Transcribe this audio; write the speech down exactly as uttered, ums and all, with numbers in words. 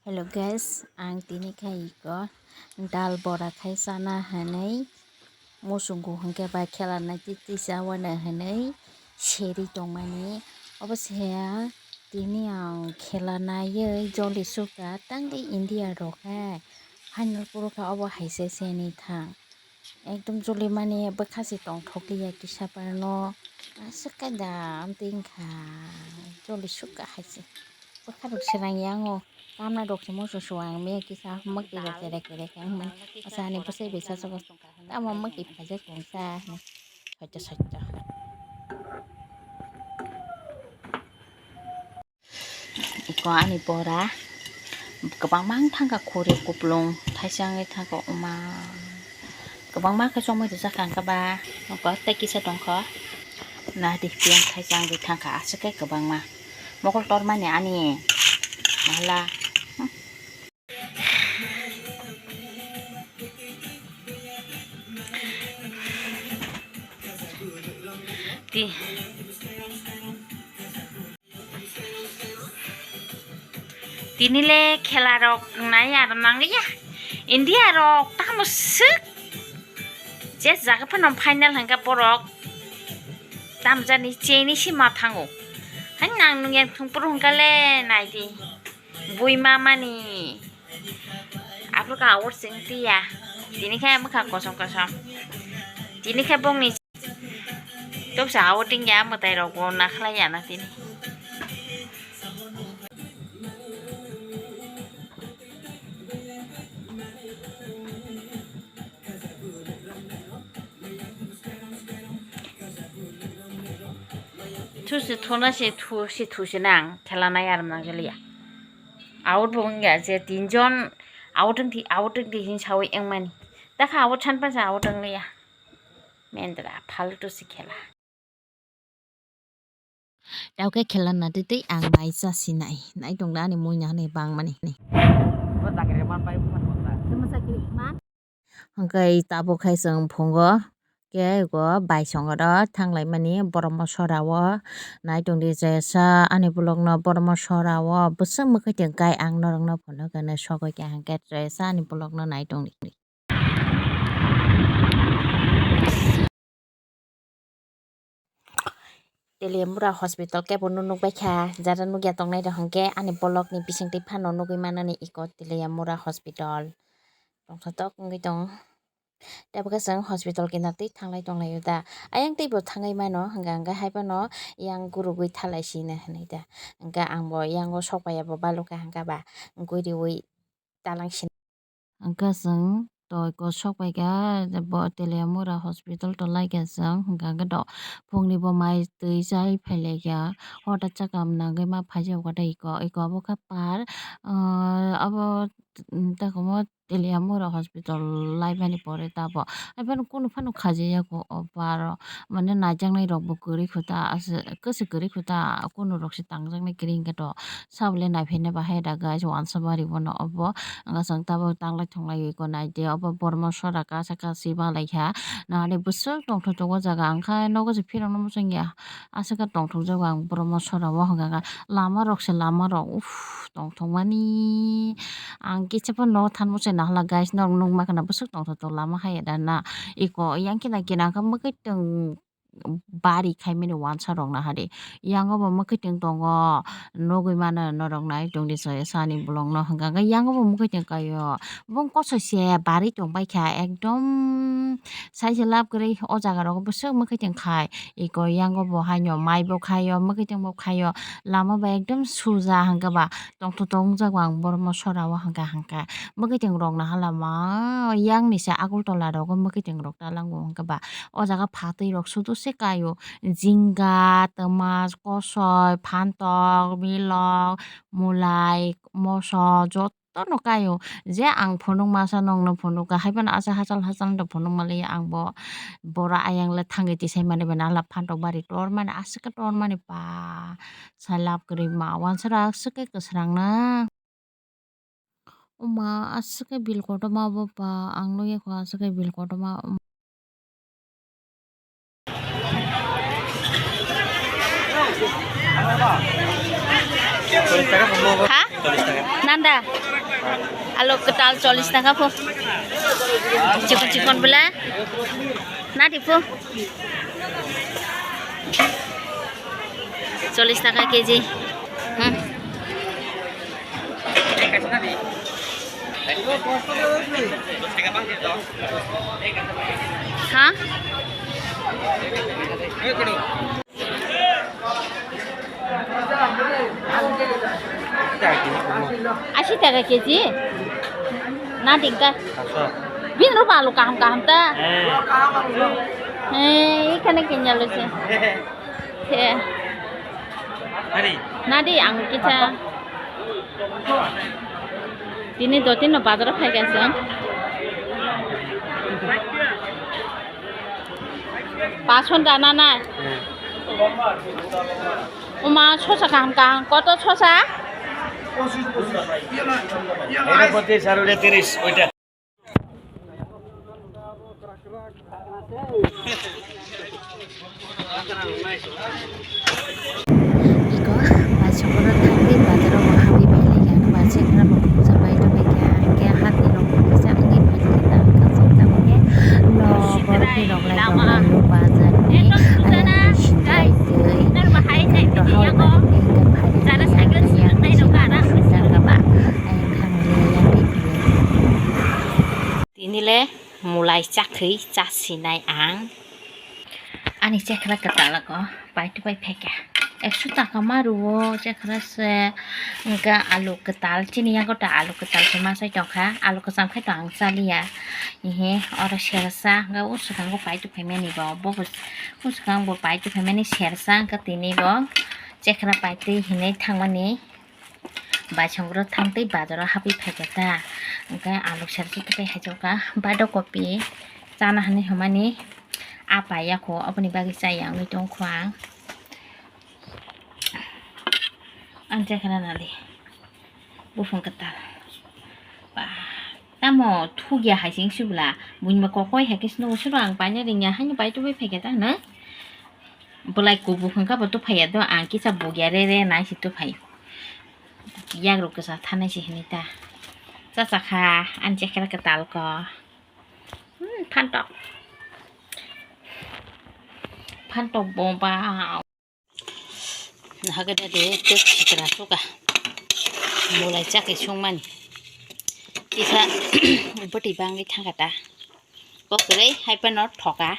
Hello guys, ang tini khai iko dal bora khai chana hinwi muchungo hwnkhe bai khela nai twi twi chawana hinwi seri tongmani. Obo se tini ang khela naiwi joli sukha tangwi India rok hai final phuru kha obo hai se seni thang. Ekdom joli mani bwkha se tongthok liya kisa parno aswk khe da amtwi wngkha joli sukha hai se. Bwkha rok srang yango tamna rok se muchung suang me kisa mwkhwi rok cherek cherek wngmani. Asa ani bwsai bai sasogo tamo mwkhwi phaijak tongsa hinwi soito soito. Iko ani bora kwbangma wng thangkha khuri kuplung thaisa wngwi thangkha oma kwbangma khe chomwi rijak kha hwnkhe ba oko tei kisa tongkha nadi piyang thaisa wngwi thangkha aswk khe kwbangma mokol tormani ani mahala. Ti. Tini le khela rok nai aro nang ya. India rok tamo swk. Je jaga phano final hwnkha borok. Tamjani cheni si ma thango. Hai nang nung yang thung puru hwnkha le nai di. Bui ma mani. Aphuru ka awar sing tiya. Tini khe mwkha kosom kosom. Tini khe bongni Toksa outing ya mwtai rok bo nakhlai ya na tini. Thusi thuna se thu si thusi nang khela nai aram nang jaliya. Out bo wngya je tinjon out wngthi out wngthi hin sawi wngmani. Takha out san pansa out wngliya. Mendra faltu si khela. Tauke khela na twi twi ang nai cha sinai. Nai tongda ani muina hwnwi bangmani. Hwnkhe tabuk hai chwng phungo. Khe go baisongo ro thanglaimani borokno sora o. Nai tongdi jesa ani bolokno borokno sora o. Bwswk mwkhwtwng kai ang norokno phunukhe nai sogwi khe hwnkhe jesa ani bolokno nai tongdi. Teliamura hospital kebo no nukbaikha, jara nukya tongnai rok hwnkhe ani bolokni bisingtwi phano nugwi manani iko Teliamura hospital tongthotok wngwi tongo. Tei bo khe chwng hospital kinartwi thanglai tonglaio da, ayang teibo thangwi mano hwnkha hwnkhe haiphano yang gurugwi thalai sino hinwi da, hwnkhe angbo yango sokpaiya bo balukha hwnkha ba guriwi talang sino. Hwnkhe chwng toi kosok bai kha bo Teliamura hospital to lai kha chwng, hwnkha hwnkhe to phungni bo mai twi chai phai lai kha, hota chakam nangwi ma phai jak kha tei iko, iko obo khe par, ah, obo, mm, tei omo Teliamura hospital lai mani pore ta bo, haiphano kunu phano khaijak ya kho o par o. Mane naijaknai rok bo kwrwi kho ta, aswk kwswk kwrwi kho ta, kunu rok se tangjaknai kwrwi hwnkhe to sabole naiphaina bahai da guys, wansa bari bono obo wngkha chwng tabuk tanglai thunglai wi ko naidi obo bormo sora kasa kasi balai kha nahade bwswk tongthok tongo jaga wngkha nogo se phirokno muchungya aswk khe tongthok jago ang bormo sora o hwnkha khe lama rok se lama rok uff tongthok mani ang kisa phano nogo thanbose nahwla guys norok nukma khwna bwswk tongthok tongo lama hai da na iko yang khe na khe na khe mwkhwtwng. Bari khaimani wansa rok nahadi yango bo mwkhwtwng tongo nugwi mano norok nai tongdi sani bolongno hwnkha hwnkhe yango bo mwkhwtwng kaio bong kosoi se bari tongbaikha ekdom saisa lab kwrwi o jaga rogo bwswk mwkhwtwng khai iko yango bo haino mai bo khaio mwkhwtwng bo khaio lama bai ekdom suja hwnkhe ba tongthok tongjago ang bormo sora o hwnkha hwnkha mwkhwtwng rok naha lama yang ni se Agartala rogo mwkhwtwng rok talango hwnkhe ba. O jaga phatwi rok sudu se kaio, jingga, twma, kosoi, phantok, milok, mulai, moso jotono kaio. Je ang phunuk masa nongno phunukha, haiphano aswk hachal hachal no phunuk manliya ang bo. Bora ayang le thangwi tisai mani bai nahwla phantok bari tor mani aswk khe tor mani pa. Sai lab kwrwi ma wansara aswk khe kwsrang na. Oma aswk khe bil kotorma bo ba ang nukya kho aswk khe bil kotorma. Ha? Nanda. Alu kwtal chollish taka pho. Chikon chikon bwle. Nadi pho. Chollish taka keji. Hmm. Ha? Ashi taka keji? Na tingka. Bin rupa alu kaham kaham ta. Eh, ikhane kinya lo se. He. Nadi ang kisa. Tini do tini bazar phai kaisa. Pason dana na. Uma sosa kaham kaham. Koto sosa? Ego pochis ar oita tiris, oita. Iko, baisongkoro thangwi bazaro bo habwi phailaiya, baisongkoro bo puja bai rwbaikha, hwnkhe hati rok kisa wngwi phailaiya, hwnkhe no borok ni rok lai rok bazar ni ayang twi sinjai twi, hwnkhe to hao bai rwbaikha, phailaiya, ayang twi sinjai twi, ayang thangwi ayang twi. Tini le mulai chakhwi chasinai ang. Ani chekra kwtal o paitwi pai phaikha. Ekso taka ma rwo chekra se, hwnkhe alu kwtal, chini yago ta alu kwtal se ma sai tongkha. Alu kwcham khe to ang chaliya. Ehe, oro sersa, hwnkhe o swkang bo paitwi phaimani bo. Bo bo, o swkang bo paitwi phaimani sersa, hwnkhe tini bo chekra paitwi hinwi thangmani. Baisongkoro thang tei bazaro habwi phaikha ta. Hwnkhe alu sersa tei haijakha, bado kopi chana hinwi hwnmani. Apa yakho, aboni bagwi chaya wngwi tongkho ang. Ang chekra nadi. Buphang kwtal. Ba, tamo thugya hai sing subla. Buini ba kokoi hai khe sino suro ang paina ringya haino bai tubui phaikha ta hwnwi. Bwlai kubuk hwnkha bo tuphaiya do, ang kisa bugya re re nai se tuphai. Yagrok kwchak thanai se hinwi ta. Chachakha, ani chekra kwtal ko. Hmm, phantok. Phantok bo ba. Nahagada de tek sitra suka. Mulai chakhe sungmani. Kisa bwtwi bangwi thangkha ta. Kokrei hai phano thoka.